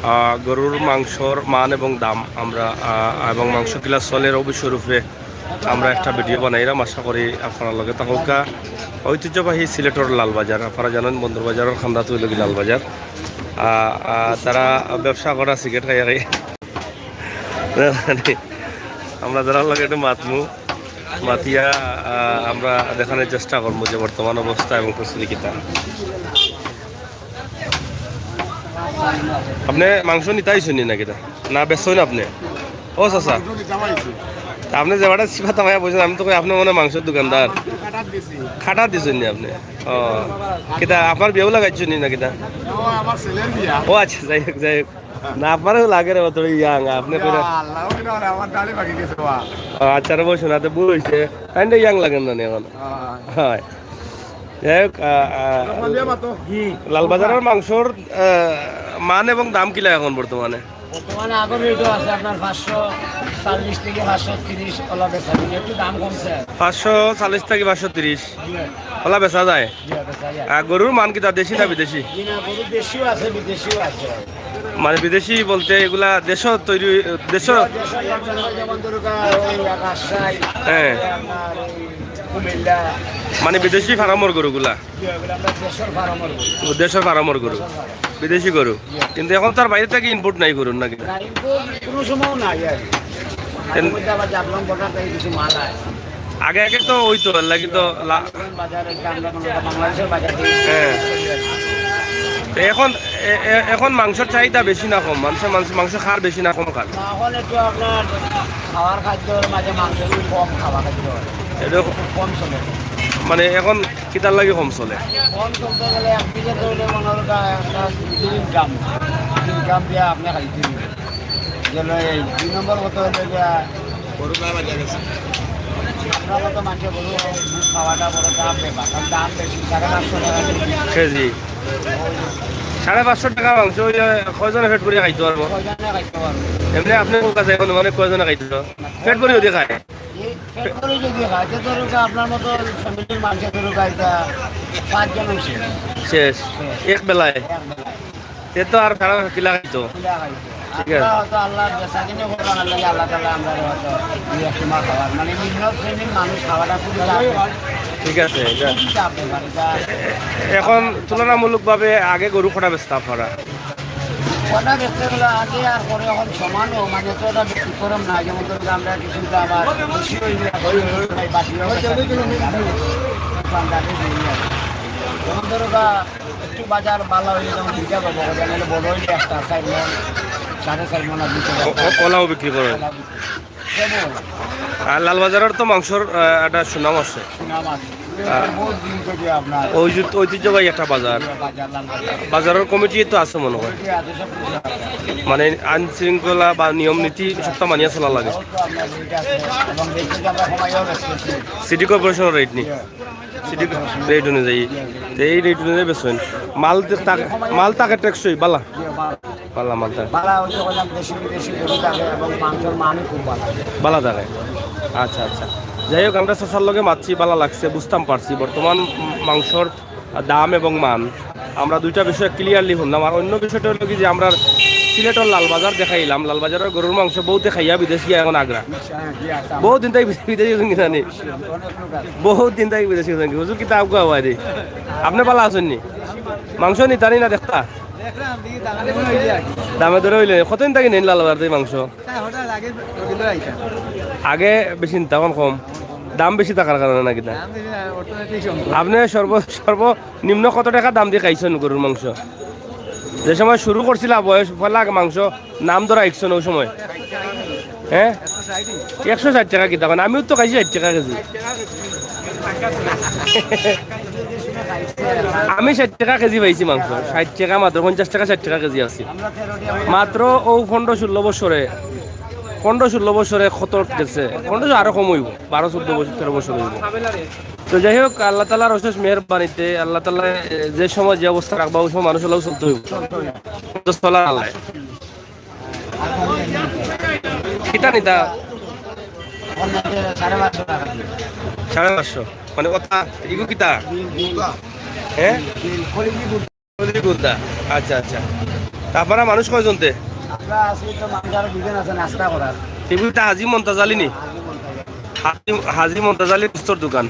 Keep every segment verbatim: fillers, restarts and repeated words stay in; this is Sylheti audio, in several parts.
আহ, গরুর মাংসর মান এবং দাম আমরা, আহ, এবং মাংস কিলা চলের অ বিষয়র উপরে আমরা একটা ভিডিও বানাইরাম। আশা করি আপনারা লগে থাকউক্কা। ঐতিহ্যবাহী সিলেটর লালবাজার, আপনারা জানইন বন্দরবাজারর কান্দাত অইলো গি লালবাজার। আহ, আহ, তারা ব্যবসা করা সিগারেট খাইয়া খাইয়া। আমরা তারার লগে একটু মাতমু, মাতিয়া, আহ, আমরা দেখানোর চেষ্টা করমু যে বর্তমান অবস্থা এবং পরিস্থিতি কিতা। আপনে মাংস নিতা আইছইন নি না কিতা? না বেচছইন আপনে? ও চাচা, আপনে যে বাটা চিপা তামাইয়া বইছইন, আমি তো কই আপনে মনে অয় মাংসর দোকানদার। খাটাত দিছইন নি আপনে? ও, কিতা আপনার বিয়াও লাগাইছইন নি না কিতা? ও, আমার ছেলের বিয়া। ও আচ্ছা, যাই হোক, যাই হোক। না, আপনারও লাগে রে, থোড়া ইয়াং, আপনে কইরা। আল্লাহ, ওই না, আমার দাড়ি পাকি গেছে, বাবা। ও, আচ্ছা রে, বসুন, হাতে ভুল হইছে। তাইন তো ইয়াং লাগেন না নি এখন। হ্যাঁ। হয়। যাই হোক, আহ, আহ, তখন দিয়ে মাতো। জি। লালবাজারর মাংসর, আহ, মান এবং দাম কিলা এখন বর্তমানে? বর্তমানে আগর রেটও আছে আপনার পাঁচশো চল্লিশ থেকে পাঁচশো তিরিশ, ওলা বেচা কিনা একটু দাম কমছে। পাঁচশো চল্লিশ থেকে পাঁচশো তিরিশ। জি। ওলা বেচা যায়? জি, বেচা যায়। আহ, গরুর মান কিতা দেশি না বিদেশি? জি না, গরু দেশিও আছে, বিদেশিও আছে। মানে বিদেশি বলতে এগুলা দেশো তৈরি, দেশো? দেশো যেমন ধরুন, ওই রাজশাহী, হ্যাঁ। আপনার ওই কুমিল্লা। মানে বিদেশি ফার্মর গরুগুলা? জি, ওগুলা আমরা দেশর ফার্মর গরু। ও, দেশর ফার্মর গরু, বিদেশি গরু। কিন্তু এখন তো আর বাইরে থেকে ইম্পোর্ট নাই গরুর নাকি? না, ইম্পোর্ট কোনো সময় নাই আর কি। মাঝে মধ্যে আবার জাফলং বর্ডার থেকে কিছু মাল আয়। আগে আগে তো ওই তো লাগে তো লা- বাজারে যে আমরা মনে করি বাংলাদেশের বাজারে। হ্যাঁ। তো এখন এ- এ- এখন মাংসর চাহিদা বেশি না কম? মানুষের মাংস, মাংস খার বেশি না কম খার? না, এখন একটু আপনার খাওয়ার খাদ্যর মাঝে মাংস একটু কম খাওয়া খাদ্য হয়। এটা খুব কম চলে। মানে এখন কিতার লাগি কম চলে? কম চলতে গেলে একদিকে ধরলে মনে হয় একটা ইনকাম, ইনকাম দিয়ে আপনি খাইতে দিবেন। গেল এই দুই নম্বর কথা হলো যে গরু গায়ে বাজার গেছে। আমরা কত মাংস গরু খাওয়াটা বড় দাম ব্যাপার, কারণ দাম বেশি, সাড়ে পাঁচশো টাকা কেজি। কেজি। সাড়ে পাঁচশো টাকা মাংস হইলে কয়জনে পেট করিয়া খাইতে পারবো? কয়জনে খাইতে পারবো? এমনি আপনি কোন কাছে এখন মানে কয়জনে খাইতে পারবো? পেট করিয়া যদি খায়। এই পেট করিয়া যদি খায়, তো ধরুন যে আপনার মতো ফ্যামিলির মানুষের ধরুন যে এটা পাঁচজন হইছে। শেষ। এক বেলায়। এক বেলায়। এ তো আর খারাপ কিলা খাইতো। কিলা খাইতো। ঠিক আছে। আমরা হয়তো আল্লাহর বেচা কিনে করবো, আল্লাহ, আল্লাহ তাআলা আমরা হয়তো দুই এক মাস খাওয়ার, মানে নিম্ন শ্রেণীর মানুষ খাওয়াটা খুবই চাপ। ঠিক আছে, এটা খুবই চাপ ব্যাপার, এটা। এখন তুলনামূলকভাবে আগে গরু কটা বেচতা আপনারা? কটা বেচতে গেলে আগে আর পরে এখন সমানও, মানে তো এটা ব্যতিক্রম না, যেমন ধরুন আমরা কিছু তো আবার বেশি হইলে বাকিও বেচা কিনে হয়। দোকানদারে দিয়ে আর কি। যেমন ধরো বা একটু বাজার ভালো হইলে যেমন দুইটা পাবো, নাহলে বড় হইলে একটা, চার মন, সাড়ে চার মন আর দুইটা ও-, ও-, ওলাও বিক্রি করে? ওলা বিক্রি। কেমন? আর লালবাজারর তো মাংসর, আহ, একটা সুনাম আছে। সুনাম আছে। আহ, বহুত দিন থেকে আপনার ওই যে ঐতিহ্যবাহী একটা বাজার। বাজার, লালবাজার। বাজারর কমিটি তো আছে মনে হয়। কমিটি আছে, সব কিছু আছে। মানে আইন শৃঙ্খলা বা নিয়ম নীতি সবটা মানিয়া চলা লাগে। তো আপনার এটা আছে। এবং দেখতে যে আমরা কমাইয়াও রাখতেছি। সিটি কর্পোরেশনর রেট নি? সিটি রেট অনুযায়ী। তো এই রেট অনুযায়ী বেচইন। মাল তে-, তা-, মাল থাকে টেকসই, বালা। বালা মাল থাকে। বালা হইতে বললাম দেশি বিদেশি গরু থাকে এবং মাংসর মানই খুব ভালো। বালা থাকে। আচ্ছা, আচ্ছা। যাই হোক, আমরা চাচার লগে মাতছি, বালা লাগছে, বুঝতাম পারছি। বর্তমান মাংসর দাম এবং মান, আমরা দুইটা বিষয় ক্লিয়ারলি শুনলাম। আর অন্য বিষয়টা হলো কি যে আমরা সিলেটর লালবাজার দেখাইলাম, লালবাজারর গরুর মাংস বহুতে খাইয়া বিদেশ গিয়া এখন আগ্রা। বহুত দিন থাকি বিদেশ গেছইন কি জানি? বহুত দিন থাকি বিদেশ গেছইন কি? হুজুর কিতা আগুয়া হওয়া রে? আপনে বালা আছইন নি? মাংস নিতা নি না দেখতা? দামে দরে অইলে। কতদিন থাকি নেইন লালবাজার থাকি মাংস? আগে বেশি নিতা, এখন কম। দাম বেশি থাকার কারণে নাকি না? আপনে সর্ব-, সর্বনিম্ন কত টেকা দাম দি খাইছইন গরুর মাংস? যে সময় শুরু করছিলা বয়স, পয়লা আগে মাংস নাম ধরা ইকছইন ওই সময়? হ্যাঁ? একশো ষাইট টেকা কিতা কইন? আমিও তো খাইছি ষাইট টেকা কেজি। আমি ষাইট টেকা কেজি পাইছি মাংস। ষাইট টেকা মাত্র, পঞ্চাশ টেকা, ষাইট টেকা কেজি আছিল। মাত্র অউ পনরো ষোলো বছরে, পনরো ষোলো বছরে কত গেছে? পনরো আরো কম অইবো, বারো চৌদ্দ বছর, তেরো বছর অইবো। তো যাই হোক, আল্লাহ তাআলার অশেষ মেহেরবানিতে আল্লাহ তাআলা, এ, যে সময় যে অবস্থা রাখবা, ওই সময় মানুষ অলাউ চলতে অইবো। তো চলার আল্লাহ। কিতা নিতা? সাড়ে পাঁচশো। মানে কথা, ইগু কিতা? হ্যাঁ? কলিজি গুদ্দা। আচ্ছা, আচ্ছা। তা আপনারা মানুষ কয়জনতে? আমরা আছি তো মানুষ আরো দুজন আছে নাস্তা করার। এগুলো তো হাজি মন্তাজ আলী নি? হাজি মন্তাজ আলী। হাজি, হাজি মন্তাজ আলী গোস্তর দোকান।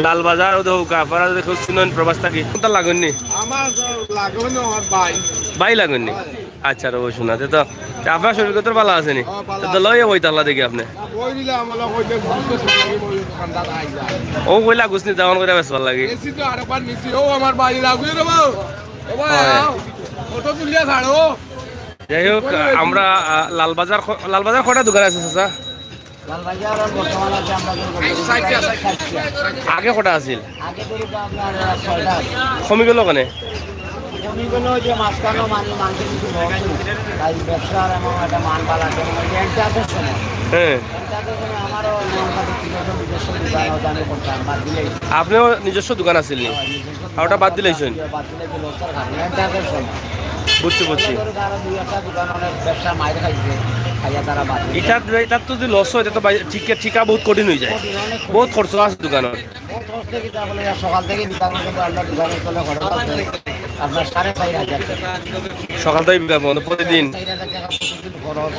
লালবাজার, ও দেখো, আপনারা দেখো, শুনেন প্রবাস থাকি। কোনটা লাগেননি? আমার তো লাগেনি, আমার ভাই। ভাই লাগেননি? আচ্ছা, রবি শোনা, তে তো, তে আপনার শরীর কত ভালো আছে নি? হ্যাঁ, ভালো তো আছে। লইয়া বই তাহলে দেখি আপনি। বই দিলে আমার ওই যে গোস্ত খাওয়া লাগে, ওই দোকানদার আই যায়। ও কইলা গোস্ত নিতে আমার করে বেশ ভালো লাগে। এসি তো আরেকবার নিছি, ও আমার ভাই লাগবে রে বাবু। ও ভাই, হয়। আও। ফটো তুলিয়া ছাড়ো। যাই হোক, আমরা, আহ, লালবাজার খ-, লালবাজার কটা দোকান আছে, চাচা? লালবাজার আর বর্তমান আছে আমরা যে এই সাইডে আছে। আগে কটা আছিল? আগে তো এটা আপনার, আহ, ছয়টা আছে। কমি গেল কেনে? কমি গেল যে মাঝখানে মানুষ, মানুষের কিছু লস হয়েছে। তাই ব্যবসার এমন একটা মান বাড়াতে হবে। এই যে এন্টাসের সময়। হ্যাঁ। এন্টাসের সময় আমারও এমন একটা ব্যক্তিগত নিজস্ব দোকান আছে, আমি করতাম, বাদ দিলেই। আপনিও নিজস্ব দোকান আছিল নি? হ্যাঁ, নিজস্ব আর ওটা বাদ দিলেই হইছে? বাদ দিলে কি লস আর খাবে? এন্টাসের সময়। বুঝছি, বুঝছি। ধরো তারা দুই একটা দোকান অনেক ব্যবসা মাইর খাইছে, খাইয়া তারা বাদ দিলে। ইটার, ইটার তো যদি লস হয়, এটা তো বাই-, ঠিকা, ঠিকা বহুত কঠিন হয়ে যায়। কঠিন, অনেক কঠিন। বহুত খরচ আছে দোকানের। ও তো হচ্ছে কি, তা বলে, সকাল থেকে বিকাল পর্যন্ত আপনার দোকানে চলে খরচ আছে আপনার সাড়ে চার হাজার টাকা। সকাল থেকে বিকাল পর্যন্ত প্রতিদিন? চার হাজার টাকা প্রতিদিন খরচ।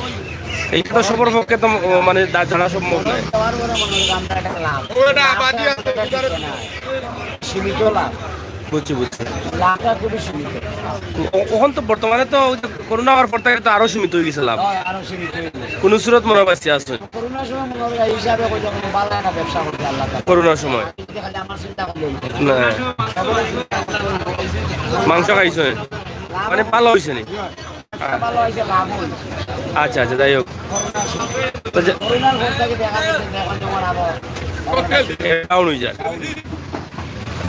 এইটা তো সবার পক্ষে তো, ও, মানে, দা-, দাঁড়া সম্ভব নয়। দেওয়ার পরে মনে হয় আমরা একটা লাভ। লাভটা ঠিক না। সীমিত লাভ। বুঝছি, বুঝছি। লাভটা খুবই সীমিত। ও-, ওখান তো বর্তমানে তো ওই যে করোনা হওয়ার পর থেকে তো আরো সীমিত হয়ে গেছে লাভ। হয়, আরো সীমিত হয়ে গেছে। কোনো সুরত মনে হয় বাঁচিয়া আছে? করোনার সময় মনে হয় এই হিসাবে ওই যখন ভালো একটা ব্যবসা করতে আল্লাহ তাআলা। করোনার সময়? খালি আমার চিন্তা করলে না। মাংস খাইছে? মানে ভালো হইছে নি? ভালো হইছে, লাভ হইছে। আচ্ছা, আচ্ছা, যাই হোক। তো যে করোনার পর থেকে দেখা যাচ্ছে যে এখন যেমন আবার down হয়ে যায়।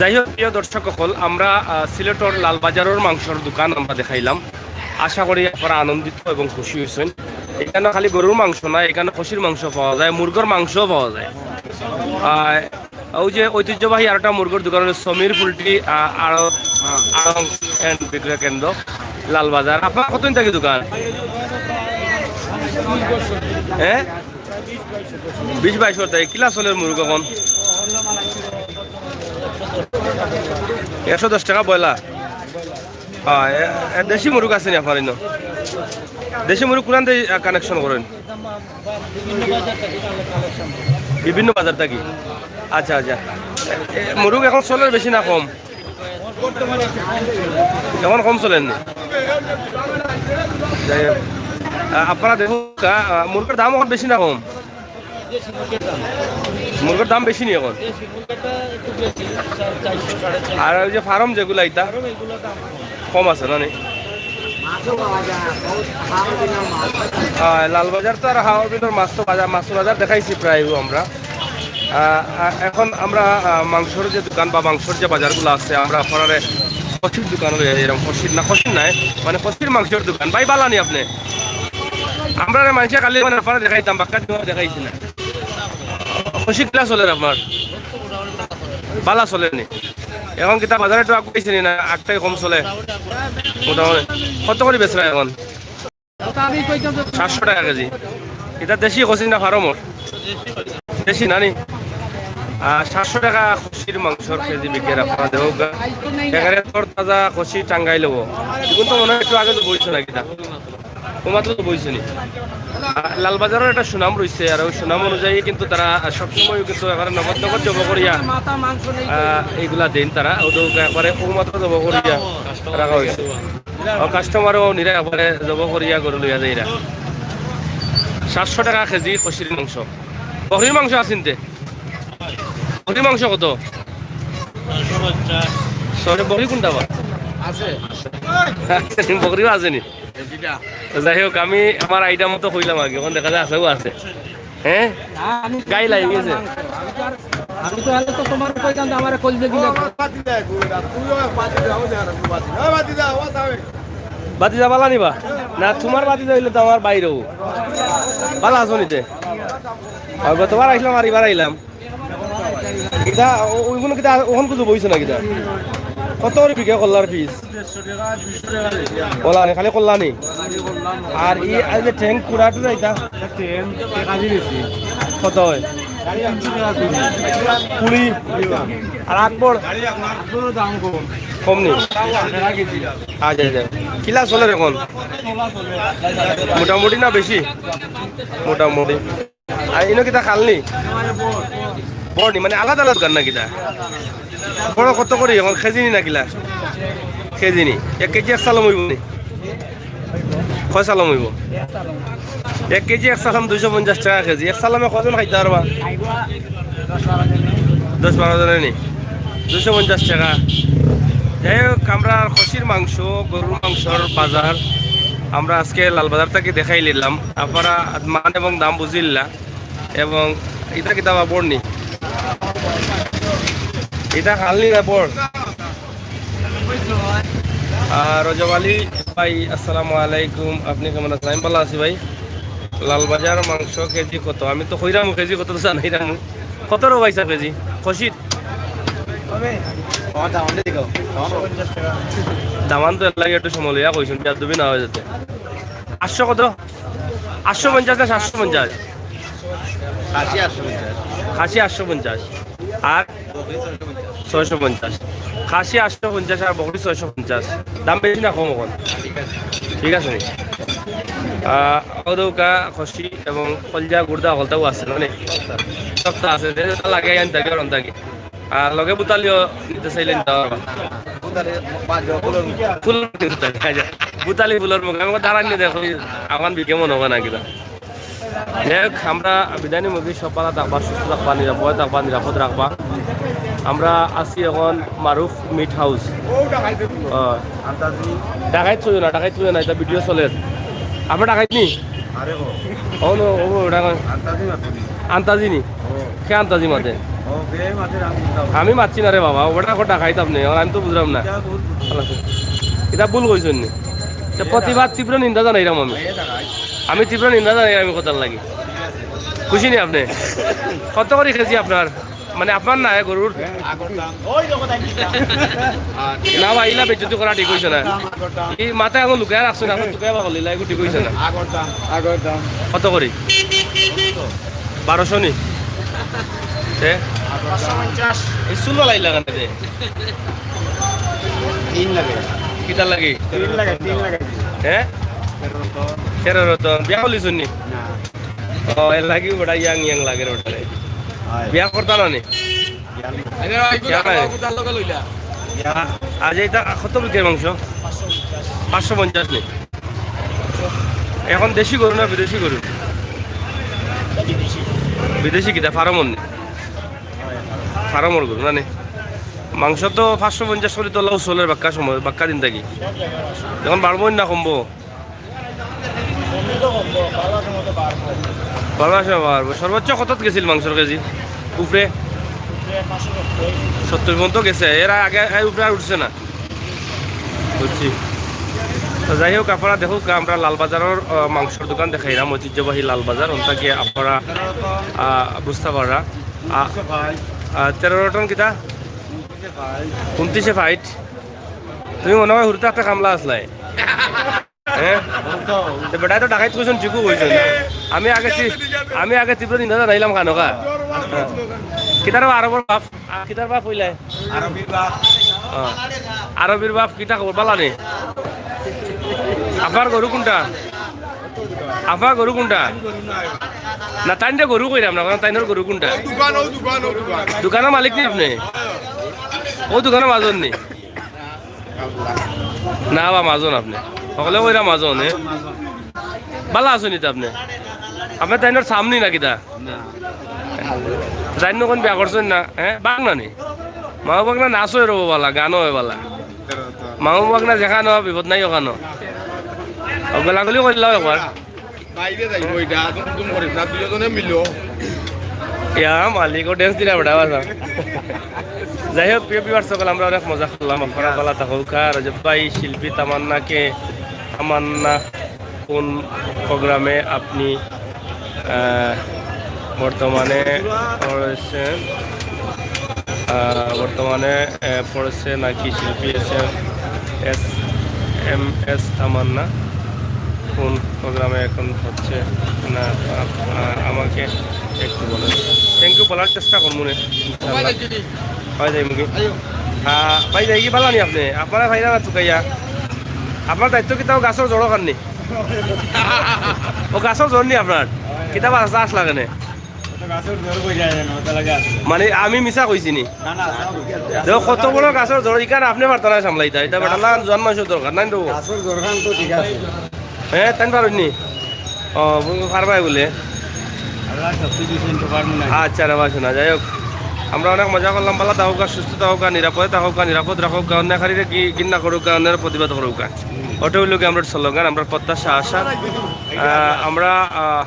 যাই হোক, প্রিয় দর্শক সকল, আমরা, আহ, সিলেটর লালবাজারের মাংসর দোকান আমরা দেখাইলাম। আশা করি আপনারা আনন্দিত এবং খুশি হয়েছেন। এখানে খালি গরুর মাংস না, এখানে খাসির মাংস পাওয়া যায়, মুরগর মাংসও পাওয়া যায়। আহ, ওই যে ঐতিহ্যবাহী আরেকটা মুরগর দোকান হলো সমীর পোল্ট্রি, আহ, আড়ত, আড়ং and বিক্রয় কেন্দ্র, লালবাজার। আপনার কতদিন থাকি দোকান? হ্যাঁ, বিশ বাইশ বছর থাকি। কিলা চলের মুরগ এখন? একশো দশ টাকা বয়লা। হ্যাঁ, এ, এ, দেশি মুরগ আছে নি আপনার ইনো? দেশি মুরগ কোরআন দিয়ে কালেকশন করেন? বিভিন্ন বাজার থাকি। আচ্ছা, আচ্ছা। এ, এ, মুরগ এখন চলের বেশি না কম? এখন কম চলের নি? যাই হোক। আ, আপনারা দেখুন, আ, আ, মুরগর দাম এখন বেশি না কম? মুরগর দাম বেশি নি এখন? আর ওই যে ফার্ম যেগুলা, ইতা কম আছে না নি? আহ, লালবাজার তো আর হাওর বিলর মাছ তো বাজার, মাছ বাজার দেখাইছি প্রায় আমরা। আহ, আহ, এখন আমরা, আহ, মাংসর যে দোকান বা মাংসর যে বাজারগুলো আছে, আমরা আপনারে খাসির দোকান লই আই, এরকম খাসির না, খাসির নাই, মানে খাসির মাংসর দোকান। ভাই, বালা নি আপনি? আমরা রে মাংস খালি মানে আপনারে দেখাইতাম, বাক্কা দেখাইছি না। খাসি কিলা চলের আপনার? বালা চলের নি? এখন কিতা বাজারে তো আগুয়াইছে নি না? আগটাই কম চলে মোটামুটি। কত করি বেচরা এখন? সাতশো টাকা কেজি। ইটা দেশি খাসি না ফার্মর? দেশি না নি? আহ, সাতশো টাকা খাসির মাংসর কেজি বিকের আপনারা দেখউক্কা। একেবারে তরতাজা খাসি টাঙ্গাইল অইবো। এখন তো মনে হয় একটু আগে তো বইছে না কিতা? ও মাত্র তো বইছে নি। আহ, লালবাজারের একটা সুনাম রইছে, আর ওই সুনাম অনুযায়ী কিন্তু তারা, আহ, সবসময় কিন্তু একেবারে নগদ নগদ জব করিয়া, আহ, এইগুলা দেন তারা। ওদের একবারে ও মাত্র জব করিয়া রাখা হয়েছে। ও কাস্টমারও নিরা একবারে জব করিয়া গরু লইয়া যাইরা। সাতশো টাকা কেজি খাসির মাংস। বকরির মাংস আছে নি তে? বকরির মাংস কত? ছয়শো পঞ্চাশ। সরি, বকরি কোনটা আবার? আছে। বকরিও আছে নি? তো যাই হোক, আমি আমার আইডিয়া মতো কইলাম আগে, এখন দেখা যায় আছেও আছে। হ্যাঁ? না, আমি গাই লাগি গেছে। আমি তো আর, আমি তো আগে তো তোমার কইতাম যে আমার কইল যে গিলা। ভাতিজা বালা নি বা? না, তোমার ভাতিজা অইলে তো আমার বাইরেও। বালা আছো নি তে? আর গতবার আইলাম আর এবার আইলাম। কিতা, ও-, ওইগুলো কিতা, ওখান কিছু বইছে না কিতা? কত করে বিকে কল্লার পিস? ওলা নি, খালি কল্লা নি? আর ই, এই যে ঠেং কুড়া টুড়া ইতা? কত হয়? কুড়ি। আর আকবর? দাম কম। কম নি? আচ্ছা, আচ্ছা। কিলা চলের এখন? মোটামুটি না বেশি? মোটামুটি। আর ইনো কিতা খালনি? বড় নি, মানে আলাদা আলাদা দোকান না কিতা? বড় কত করি এখন? কেজি নি না কিলা? কেজি নি। এক কেজি এক সালম অইবো নি? কয় সালম অইবো? এক কেজি এক সালম দুইশো পঞ্চাশ টেকা কেজি। এক সালমে কয়জন খাইতা পারবা? দশ বারো জনে নি? দুইশো পঞ্চাশ টেকা। যাই হোক, আমরা খসির মাংস, গরুর মাংসর বাজার আমরা আজকে লালবাজার থাকি দেখাইলিলাম। আপনারা মান এবং দাম বুঝিলা। এবং ইটা কিতা বা বড় নি? ইটা খালনি না বড়? আহ, রজব আলী ভাই, আসসালামু আলাইকুম। আপনি কেমন আছেন? আমি ভালা আছি ভাই। লালবাজার মাংস কেজি কত? আমি তো কইরাম কেজি কত, তো জানাইরাম। কত রে ভাই সাব কেজি? খসির? দামান তো এর লাগি একটু সময় লইয়া কইছইন, বেয়াদবি না অয় যাতে। আটশো কত? আটশো পঞ্চাশ না সাতশো পঞ্চাশ? খাসি আটশো পঞ্চাশ। খাসি আটশো পঞ্চাশ। আর ছয়শো পঞ্চাশ। খাসি আটশো পঞ্চাশ আর বকরি ছয়শো পঞ্চাশ। দাম বেশি না কম অখন? ঠিক আছে নি? আহ, অউ দেউক্কা খসি এবং কলজা গুর্দা হকলতাউ আছে, মানে, সবতা আছে। যেটা লাগে আনতা কি, আনতা কি। আর লগে বুতালিও নিতা চাইলে নিতা পারবা। ফুলর মুখে বুতালি। আচ্ছা, বুতালি ফুলর মুখে। আমি দাঁড়াইলে দেখো, আমার বিকে মনে হয় না কিনা। যাই হোক, আমরা বিদায় নিমু। সব ভালা থাকবা, সুস্থ থাকবা, নিরাপদে থাকবা, নিরাপদ রাখবা। আমরা আছি এখন মারুফ মিট হাউস। ও। ডাকাইত কইও না, ডাকাইত কইও না, ইটা ভিডিও চলের। আমরা ডাকাইত নি? আরে ও। ও নো, ও ডাকাইত। আন্তাজি মাতে নি? আন্তাজি নি? ও। কে আন্তাজি মাতে? ও, কে মাতে আমি বুঝলাম। আমি মাতছি না রে বাবা, ওটা এখন ডাকাইত আপনে, আর আমি তো বুঝলাম না। ইটা ভুল। ইটা ভুল কইছইন নি? ইটা প্রতিবাদ, তীব্র নিন্দা জানাইরাম আমি। এ ডাকাইত। আমি তীব্র নিন্দা জানাইরাম আমি কথার লাগি। খুশি নি আপনে? কত করি কেজি আপনার? মানে আপনার না, এ গরুর? আগর দাম। না ভাই, ইলা বেইজ্জতি করা ঠিক অইছে না। আগর দাম, আগর দাম। এই মাথায় এখন লুকাইয়া রাখছইন, এখন লুকাইয়া বা করলে, ইলা এগু ঠিক অইছে না। আগর দাম। আগর দাম। কত করি? বারোশো নি? এ? পাঁচশো পঞ্চাশ। এই চুল বালা ইলা কেনে দে? তিন লাগে। কিতার লাগি? তিন লাগে, তিন লাগে। হ্যাঁ? তেরো রতন। তেরো রতন। বিয়া করলিছইন নি? না। ও, এর লাগি বেটা ইয়াং ইয়াং লাগের বেটারে। হয়। বিয়া করতা না নি? বিয়া নাই। বিয়া নাই। বিয়া। আজ ইটা কত বিকের মাংস? পাঁচশো পঞ্চাশ নি? এখন দেশি গরু না বিদেশি গরু? বিদেশি কিতা? ফার্মর নি? ফার্মর গরু না নি? মাংস তো পাঁচশো পঞ্চাশ করি তো লাউ চলের বাক্কা সময়, বাক্কা দিন থাকি। এখন বাড়বো না কমবো? বাড়বো, বাড়বো। সর্বোচ্চ কতত গেছিল মাংসর কেজি? উপরে? সত্তর পর্যন্ত গেছে। এর আগে, এর উপরে আর উঠছে না। বুঝছি। তো যাই হোক, আপনারা দেখউক্কা, আমরা লালবাজারর, আহ, মাংসর দোকান দেখাইরাম, ঐতিহ্যবাহী লালবাজার। অন থাকি আপনারা, আহ, বুঝতা পাররা। আ-, আ, তেরো রতন কিতা? উনত্রিশে ফাইট। তুমি মনে হয় হুরুতা একটা কামলা আছলায়। হ্যাঁ? তো বেটায় তো ডাকাইত কইছইন, ঠিকউ কইছইন। আমি আগে তি-, আমি আগে তীব্র নিন্দা জানাইলাম খানোকা। হ্যাঁ। কিতার আরবর বাপ? আ, কিতার বাপ অইলায়? আরবির বাপ। হ্যাঁ। আরবির বাপ, কিতা খবর? বালা নি? আপনার গরু কুনটা? আপনার গরু কুনটা? না, তাইনরে গরু কইরাম না, কারণ তাইনর গরু কুনটা? ও দোকান, ও দোকান, ও দোকান। দোকানর মালিক নি আপনে? ও দোকানর মাজন নি? না বা, মাজন আপনে। হকলে কইরা মাজন, এ? বালা আছইন নি তে আপনে? আপনে তাইনর সামনে না কিতা? না। তাইন অখন বিয়া করছইন না, হ্যাঁ? বাগনা নি? মাও বাগনা নাচ অয় রবো বালা, গানও অয় বালা। মাও বাগনা যেখানো বিপদ নাই ওখানো। ও গলাগলি করিলাও একবার। বাইরে যাইবো এটা, তুম তুম করিস না, দুইজনে মিলো। ইয়া মালিক, ও dance দিলা বেটা, বাসা। যাই হোক, প্রিয় viewers সকল, আমরা অনেক মজা করলাম। আপনারা বালা থাকউক্কা। রজব ভাই, শিল্পী তামান্নাকে, তামান্না কোন program-এ আপনি, আহ, বর্তমানে পড়ছেন? আহ, বর্তমানে, আহ, পড়ছে নাকি শিল্পী S M, S M S Tamanna? কোন program-এ এখন হচ্ছে না? আপ-, আহ, আমাকে একটু বলেন। Thank you, বলার চেষ্টা করমু নে, ইনশাআল্লাহ। হয় যাইমুগি। আহ, ভাই, যাই কি বালা নি আপনে? আপনারা ভাইরা না তুকাইয়া। আপনার দায়িত্ব কিতা গাছর জড় খাননি? ও গাছর জড় নি আপনার? কিতা বা চাষ লাগে নে? মানে আমি মিছা কইছি নি? দেখো কত বড় গাছর জড়, ইখান আপনে পারতা না সামলাইতা। ইটা বেটালা জোয়ান মানুষর দরকার, নাই তো? গাছর জড় খান তো ঠিক আছে। হ্যাঁ, তাইন পারইন নি? ও, বু-, পারবায় বুলে। আল্লাহ শক্তি দিছেন তো পারবো না। আচ্ছা রে বা শোনা, যাই হোক, আমরা অনেক মজা করলাম। বালা থাকউক্কা, সুস্থ থাকউক্কা, নিরাপদে থাকউক্কা, নিরাপদ রাখউক্কা, অন্যায়কারীরে ঘি-, ঘিন্না করউক্কা, অন্যায়ের প্রতিবাদ করউক্কা। ওটা অইলো কি আমরার স্লোগান, আমরার প্রত্যাশা, আশা। আহ, আমরা, আহ,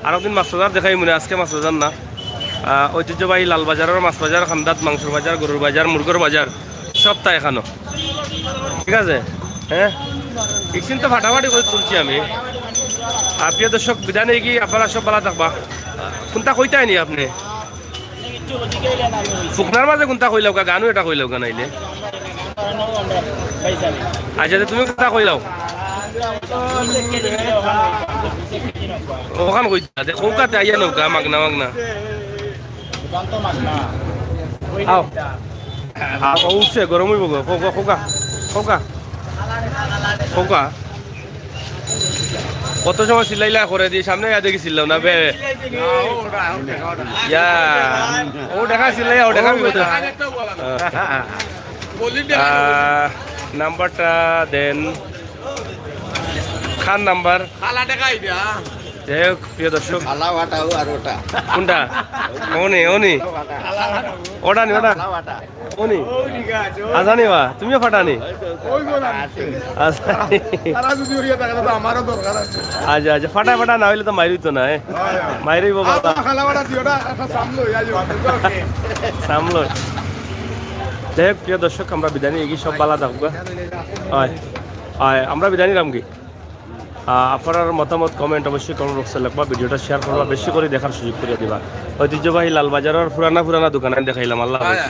আরো দিন মাছ বাজার দেখাইমু নে, আজকে মাছ বাজার না। আহ, ঐতিহ্যবাহী লালবাজারর মাছ বাজার, কান্দাত মাংসর বাজার, গরুর বাজার, মুরগর বাজার, সবতা এখানো। ঠিক আছে? হ্যাঁ? ইকশিন তো ফাটাফাটি করি তুলছি আমি। আর প্রিয় দর্শক, বিদায় নেই কি, আপনারা সব বালা থাকবা। কুনটা কইতায় নি আপনে? ফুকনার মাঝে কুনটা কইলাউক্কা, গানও এটা কইলাউক্কা নাইলে। আচ্ছা, তে তুমি কুনটা কইলাও? ওখান কইতা, তে কউক্কা তে আইয়া নেউক্কা, মাগনা, মাগনা। আও। আও, উঠছে, গরম অইবো গো। কউক্কা, কউক্কা, কউক্কা। কউক্কা। কত সময় চিল্লাইলা করে দি, সামনে ইয়া দেখি চিল্লাও না বে। ইয়া। ও দেখা চিল্লাইয়া, ও দেখা বিপদে। আহ, নাম্বারটা দেন। খান নাম্বার। যাই হোক, প্রিয় দর্শক। কালা ওটা আর ওটা। কোনটা? ওনি, ওনি। ওটা নি, ওটা। কালা ওটা। ওনি। আজানি বা, তুমিও ফাটানি? আচ্ছা। তারা যদি উড়িয়া থাকে, তো আমারও দরকার আছে। আচ্ছা, আচ্ছা, ফাটা, ফাটা না অইলে তো মাইর অইতো না, এ? মাইর অইবো বাবা। খালা ওটা দিও না, একটা সামলো, এই যে সামলো। যাই হোক, প্রিয় দর্শক, আমরা বিদায় নেই, এগিয়ে সব বালা থাকবা। হয়, হয়, আমরা বিদায় নিলাম কি? আহ, আপনারার মতামত comment অবশ্যই comment box-এ লেখবা, video-টা share করবা, বেশি করি দেখার সুযোগ করি দিবা। ঐতিহ্যবাহী লালবাজারর পুরানা পুরানা দোকান আমি দেখাইলাম। আল্লাহ হাফেজ।